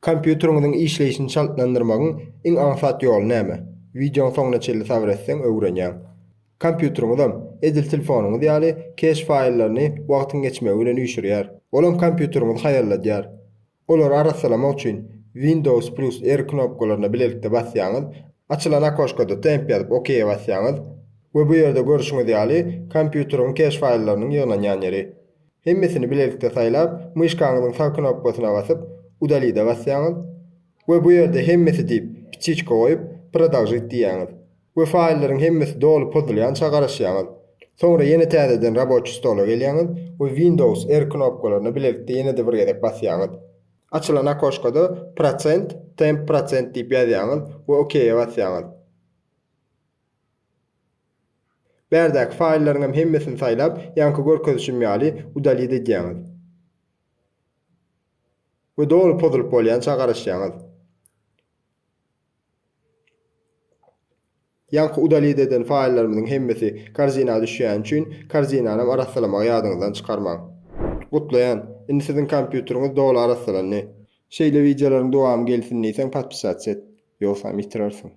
Kompýuteriňiziň işleýşini çaltlandyrmagyň iň aňsat ýoly näme? Wideoň soňuna çenli sabyr etseň öwrenýäň. Kompýuteriňizem, edil telefonyňyz ýaly, keş faýllaryny wagtyň geçmegi bilen üýşürýär. Olam kompýuteriňizi haýalladýar. Olary arassalamak üçin Windows plus R knopkalaryna bilelikde basýaňyz, açylan okoşkada Temp ýazyp OK-e basýaňyz we bu ýerde görşüňiz ýaly kompýuteriň keş faýllarynyň ýygnanýan ýeri. Hemmesini bilelikde saýlap, myşkaňyzyň sag knopkasyna basyp, Udalide basýaňyz we bu ýerde Hemmesi diýip, ptiçka goýup, Prodolžit diýýäňiz we faýllaryň hemmesi doly pozulýança garaşýaňyz. Soňra ýene täzeden raboçi stola gelýäňiz we Windows R knopkalaryna bilelikde ýene-de bir gezek basýaňyz. Açylan okoşkada Prosent, Temp prosent diýip ýazýaňyz we OK-e basýaňyz. Bärdäki faýllaryňam hemmesini saýlap, ýaňky görkezişim ýaly udalit edýäňiz. We doly pozulyp bolýança garaşýaňyz. Ýaňky udalit eden faýllarymyzyň hemmesi korzina düşýäni üçin korzinanam arassalamagy ýadyňyzdan çykarmaň. Gutlaýan, indi siziň kompýuteriňiz doly arassalandy. Şeýle wideolaryň dowamy gelsin diýseň podpisatsa et. Ýogsam ýitirersiň.